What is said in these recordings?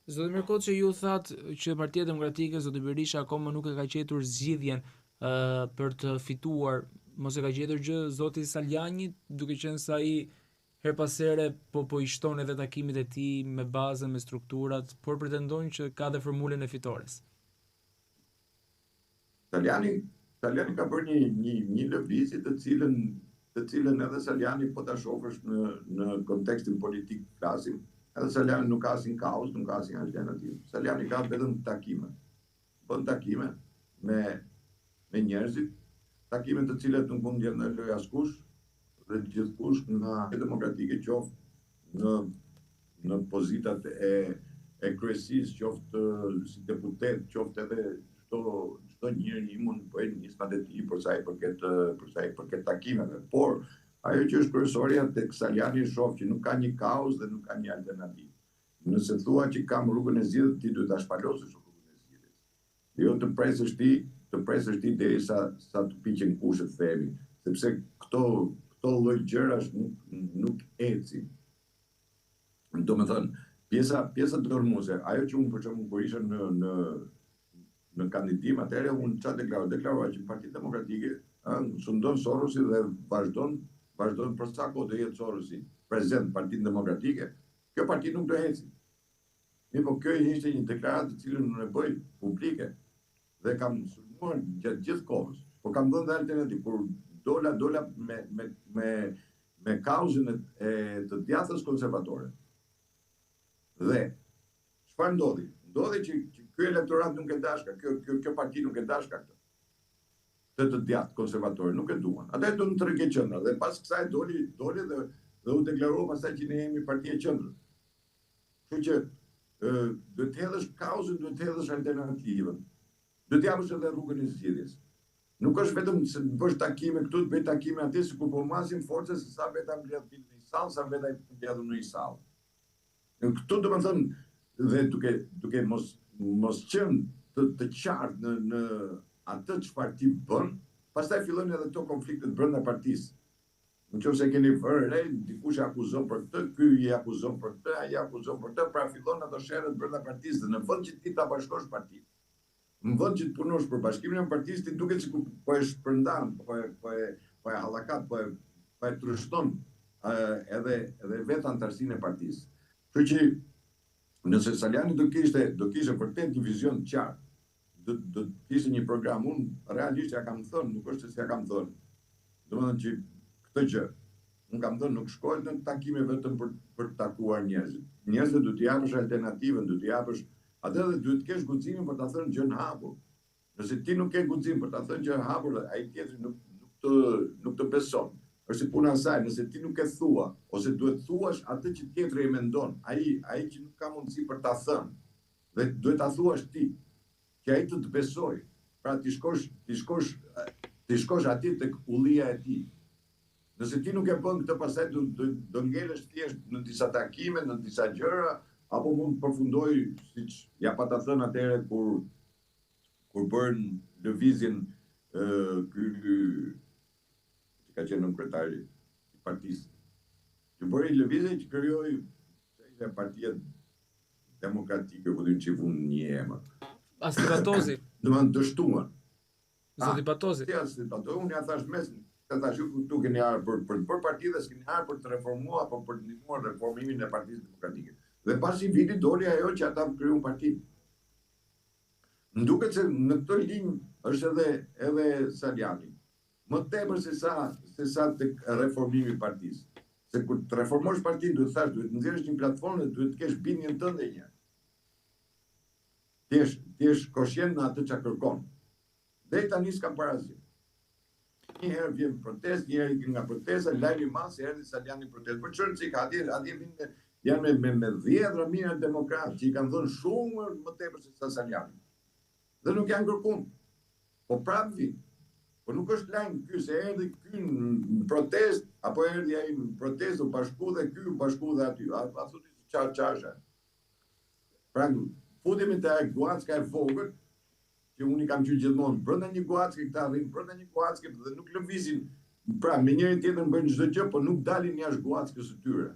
Zoti Merkoçi, ju thatë që Partia Demokratike, zoti Berisha akoma nuk e ka gjetur zgjidhjen uh, për të fituar, mos e ka gjetur gjë zoti Salianji, duke qenë se ai herë pas here po po i shton edhe takimet e tij me bazën, me strukturat, por pretendon që ka dhe formulën e fitores. Salianji, Salianji ka bërë një një një lëvizje të cilën të cilën edhe Salianji po ta shofësh në në kontekstin politik flasim, edhe Salianji nuk ka asnjë kauzë, nuk ka asnjë alternativë. Salianji ka vetëm takime. Bën takime me me njerëzit, takime të cilat nuk mund t'ia ndalojë askush dhe gjithkush nga demokratike qoftë në në pozitat e e kryesisë, qoftë si deputet, qoftë edhe çdo çdo njeri mund të bëjë nismat e tij për sa i përket për sa i përket takimeve. Por ajo që është kryesorja tek Salianji shoh që nuk ka një kauzë dhe nuk ka një alternativë. Nëse thua që kam rrugën e zgjidhjes, ti duhet ta shpalosësh rrugën e zgjidhjes. Jo të presësh ti, të presësh ti derisa sa të piqen kushtet themi, sepse këto këto lloj gjërash nuk nuk ecin. Domethënë, pjesa pjesa dërrmuese, ajo që unë për shembull kur isha në në në kandidim atëherë unë çfarë deklarova? Deklarova që Partia Demokratike ë sundon Sorosi dhe vazhdon vazhdon për sa kohë do jetë Sorosi prezent në Partinë Demokratike, kjo parti nuk do eci. Mirëpo kjo ishte një deklaratë të cilën unë e bëj publike dhe kam sulmuar gjatë gjithë kohës. Po kam dhënë dhe alternativë kur dola dola me me me me kauzën e, e të djathtës konservatore. Dhe çfarë ndodhi? Ndodhi që, që ky elektorat nuk e dashka, kjo kjo kjo parti nuk e dashka këtë. Këtë të djathtë konservatore nuk e duan. Ata e duan të rrike qendra dhe pas kësaj doli doli dhe dhe u deklarua pastaj që ne jemi parti e qendrës. Kështu që duhet të hedhësh kauzën, duhet të hedhësh alternativën. Duhet të japësh edhe rrugën e zgjidhjes. Nuk është vetëm se të bësh takime këtu, të bëj takime atje, sikur po masim forcën se sa veta mbledh ti në një sallë, sa veta mbledh në një sallë. Në këtu domethënë dhe duke duke mos mos qenë të, të qartë në në atë çfarë ti bën, pastaj fillojnë edhe këto konfliktet brenda partisë. Në qoftë se keni vënë re, dikush e akuzon për këtë, ky i akuzon për këtë, ai e akuzon për këtë, pra fillon ato sherret brenda partisë dhe në vend që ti ta bashkosh partinë, në vend që të punosh për bashkimin e partisë, ti duket sikur po e shpërndan, po e po e po e hallakat, po e po e trushton edhe edhe vetë anëtarësinë e partisë. Kështu që nëse Salianji do kishte do kishte vërtet një vizion të qartë, do do të kishte një program, unë realisht ja kam thënë, nuk është se s'ja kam thënë. Domethënë që këtë gjë, unë kam thënë nuk shkohet në takime vetëm për për të takuar njerëzit. Njerëzve duhet t'i japësh alternativën, duhet t'i japësh atë dhe duhet të kesh guximin për ta thënë gjën hapur. Nëse ti nuk ke guxim për ta thënë gjën hapur, ai tjetri nuk nuk të nuk të beson. Është si puna e saj, nëse ti nuk e thua ose duhet thuash atë që tjetri e mendon, ai ai që nuk ka mundësi për ta thënë, Dhe duhet ta thuash ti, që ai të të besojë. Pra t'i shkosh, t'i shkosh, t'i shkosh atje tek ullia e tij. Nëse ti nuk e bën këtë, pastaj do do do ngelesh thjesht në disa takime, në disa gjëra, apo mund të përfundojë siç ja pata thënë atëherë kur kur bërën lëvizjen ë ky që ka qenë nënkryetari i partisë, që bëri lëvizjen që krijoi ishte partia demokratike, ku di unë ç'i vunë një emër. Astrit Patozi. Domethënë dështuan. Zoti Patozi. Si Astrit Patozi, unë ja thash mes, ja thash ju këtu keni ardhur për për të bërë parti dhe s'keni ardhur për të reformuar apo për të ndihmuar reformimin e Partisë Demokratike. Dhe pas një viti doli ajo që ata krijuan partinë. Më duket se në këtë linjë është edhe edhe Salianji. Më tepër se sa se sa tek reformimi i partisë. Se kur të reformosh partinë, duhet thash, duhet të nxjerrësh një platformë dhe duhet të kesh bindjen tënde një. Të jesh, të jesh koshient në atë çka kërkon. Deri tani s'kam parë asgjë. Një herë vjen protestë, një herë ikin nga protesta, lajm i madh se erdhi Salianji në protestë. Po ç'rëndësi ka, atje atje vijnë janë me me me dhjetëra mijëra demokratë që i kanë dhënë shumë më tepër se sa Salianji. Dhe nuk janë kërkund. Po prapë vijnë. Po nuk është lajm ky se erdhi ky në protestë apo erdhi ai në protestë u bashku dhe ky u bashku dhe aty. A a thu ti se ça ça është? Pra futemi te ajo guacka e vogël që unë i kam qenë gjithmonë brenda një guacke, këta rrinë brenda një guacke dhe nuk lëvizin. Pra me njëri tjetrin bëjnë çdo gjë, po nuk dalin jashtë guackës së tyre.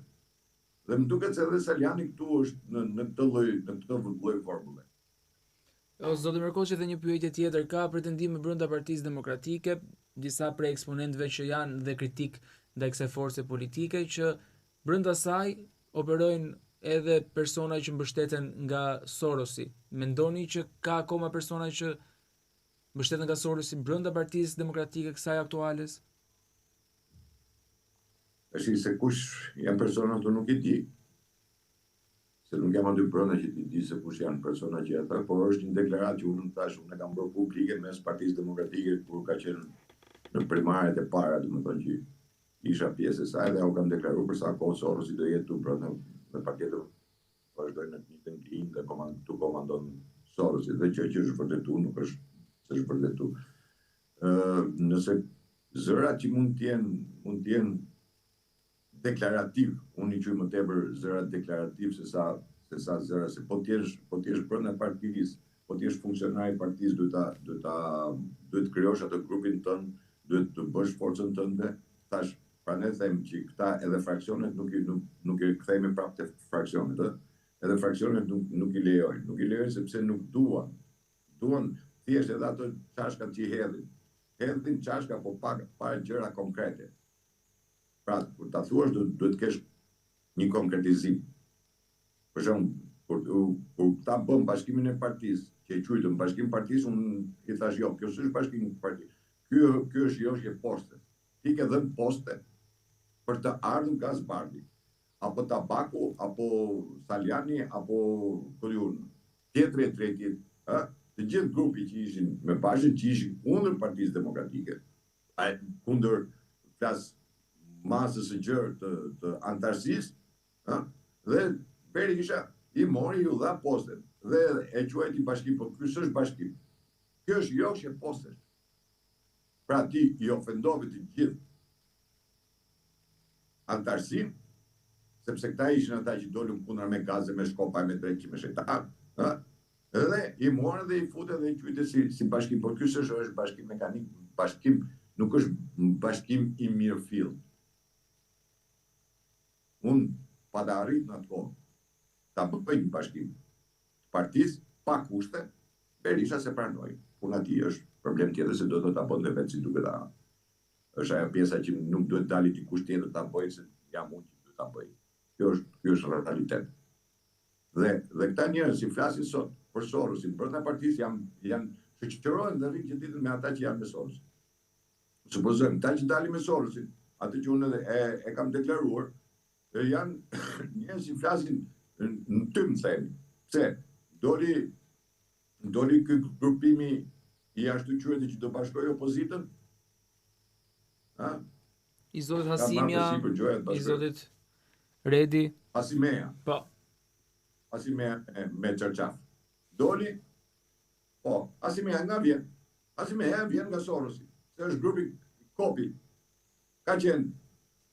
Dhe më duket se edhe Salianji këtu është në në këtë lloj në këtë lloj formule. O, zoti Merkoçi dhe një pyetje tjetër, ka pretendime brenda Partisë Demokratike, disa prej eksponentëve që janë dhe kritikë ndaj kësaj force politike që brenda saj operojnë edhe persona që mbështeten nga Sorosi. Mendoni që ka akoma persona që mbështeten nga Sorosi brenda Partisë Demokratike kësaj aktuales? Tashi se kush janë personat unë nuk i di, se nuk jam aty brenda që t'i di se kush janë personat që e thonë, por është një deklaratë që unë thash, unë e kam bërë publike mes Partisë Demokratike kur ka qenë në primaret e para, domethënë që isha pjesë e saj dhe u kam deklaruar për sa kohë Sorosi do jetë këtu brenda dhe patjetër vazhdojnë në të njëjtën linjë dhe komand, këtu komandon Sorosi dhe gjë që është vërtetu, nuk është se është vërtetu. Ë nëse zërat që mund të jenë, mund të jenë deklarativ, unë i quaj më tepër zëra deklarativ se sa se sa zëra se po të jesh po të jesh brenda partisë, po të jesh funksionar i partisë, duhet ta duhet ta duhet të krijosh atë grupin tënd, duhet të bësh forcën tënde. Thash, prandaj them që këta edhe fraksionet nuk i nuk nuk i kthehemi prapë te fraksionet, ë. Edhe fraksionet nuk nuk i lejojnë, nuk i lejojnë sepse nuk duan. Duan thjesht edhe ato çashkat që i hedhin. Hedhin çashka po pa pa gjëra konkrete. Pra, kur ta thuash duhet duhet të kesh një konkretizim. Për shembull, kur kur këta bën bashkimin e partisë, që e quajtën bashkim partisë, unë i thash jo, kjo s'është bashkim partisë. Ky ky është joshje poste. Ti ke dhënë poste për të ardhur Gaz Bardhi, apo Tabaku, apo Salianji, apo ku di unë, tjetri e treti, ë, të gjithë grupi që ishin me Bashën, që ishin kundër Partisë Demokratike, kundër flas masës së gjerë të të anëtarësisë, ë, dhe Berisha i mori iu dha postet dhe e quajti bashkim, po ky s'është bashkim. Kjo është joshje postesh. Pra ti i ofendove të gjithë anëtarësinë, sepse këta ishin ata që dolën kundra me gaze, me shkopa e me dreqi me shejtan, ë? Dhe i morën dhe i futën dhe i quajtën si si bashkim, por ky s'është është bashkim mekanik, bashkim nuk është bashkim i mirëfilltë. Unë pata arrit në atë kohë ta bëj një bashkim të partisë pa kushte, Berisha s'e pranoi. Puna e tij është problem tjetër se do të ta bënte vetë si duket a është ajo pjesa që nuk duhet dali dikush tjetër ta bëjë se jam unë që duhet ta bëj. Kjo është ky është realitet. Dhe dhe këta njerëz që flasin sot për Sorosin brenda partisë janë janë shoqërohen dhe rrinë gjithë ditën me ata që janë me Sorosin. Supozojmë këta që dalin me Sorosin, atë që unë edhe e, e kam deklaruar, e janë njerëz që flasin në tym themi. Pse? Doli doli ky grupimi i ashtuquajtur që do bashkojë opozitën? Ha? I zotit Hasimja, i zotit Redi. Hasimja. Po. Hasimja me, me çarçaf. Doli, po, Hasimja nga vjen. Hasimja vjen nga Sorosi, se është grupi kopi. Ka qenë,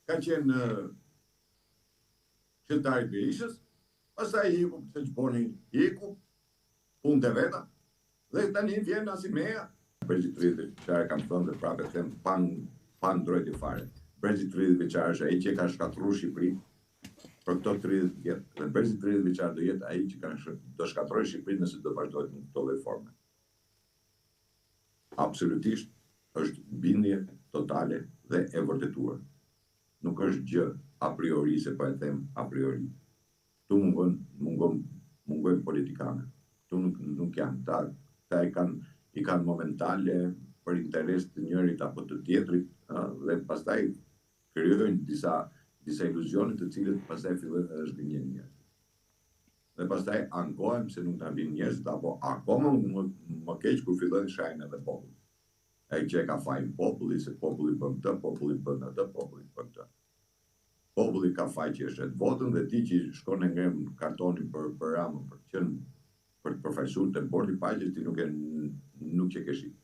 ka qenë këshilltar i Berishës, pastaj iku, pse ç'boni, iku, punët e veta, dhe tani vjen Hasimja. Brezi 30 vjeçar e kam thënë dhe prapë e them pa pa ndrojtje fare. Brezi 30 vjeçar është ai që e ka shkatërruar Shqipërinë për këto 30 vjet dhe brezi 30 vjeçar do jetë ai që ka do shkatërrojë Shqipërinë nëse do vazhdohet në këto lloj forme. Absolutisht është bindje totale dhe e vërtetuar. Nuk është gjë a priori se po e them a priori. Këtu mungon mungon mungojnë politikanët. Këtu nuk nuk janë këta, këta i kanë i kanë momentale për interes të njërit apo të tjetrit, ë dhe pastaj krijojnë disa disa iluzione të cilët pastaj fillojnë edhe zhgënjejnë njerëzit. Dhe pastaj ankohen pse nuk na vijnë njerëzit apo akoma më më keq kur fillojnë shajnë edhe popullin. Ai që e ka fajin populli, se populli bën këtë, populli bën atë, populli bën këtë. Populli ka faj që e shet votën dhe ti që shkon e ngren kartonin për për Ramën për të qenë për të përfaqësuar te bordi i paqes ti nuk e nuk që ke shit.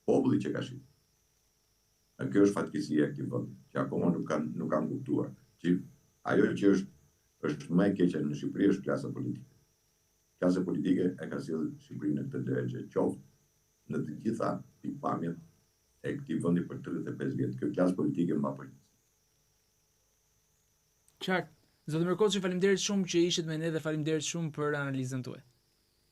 Populli që ka shit. E kjo është fatkeqësia e këtij vendi, që akoma nuk kanë nuk kanë kuptuar që ajo që është është më e keqja në Shqipëri është klasa politike. Klasa politike e ka sjellë Shqipërinë në këtë derexhe, qoftë në të gjitha pikëpamjet e këtij vendi për 35 vjet. Kjo klasë politike mban përgjegjësi. Qartë. Zoti Merkoçi, faleminderit shumë që ishit me ne dhe faleminderit shumë për analizën tuaj.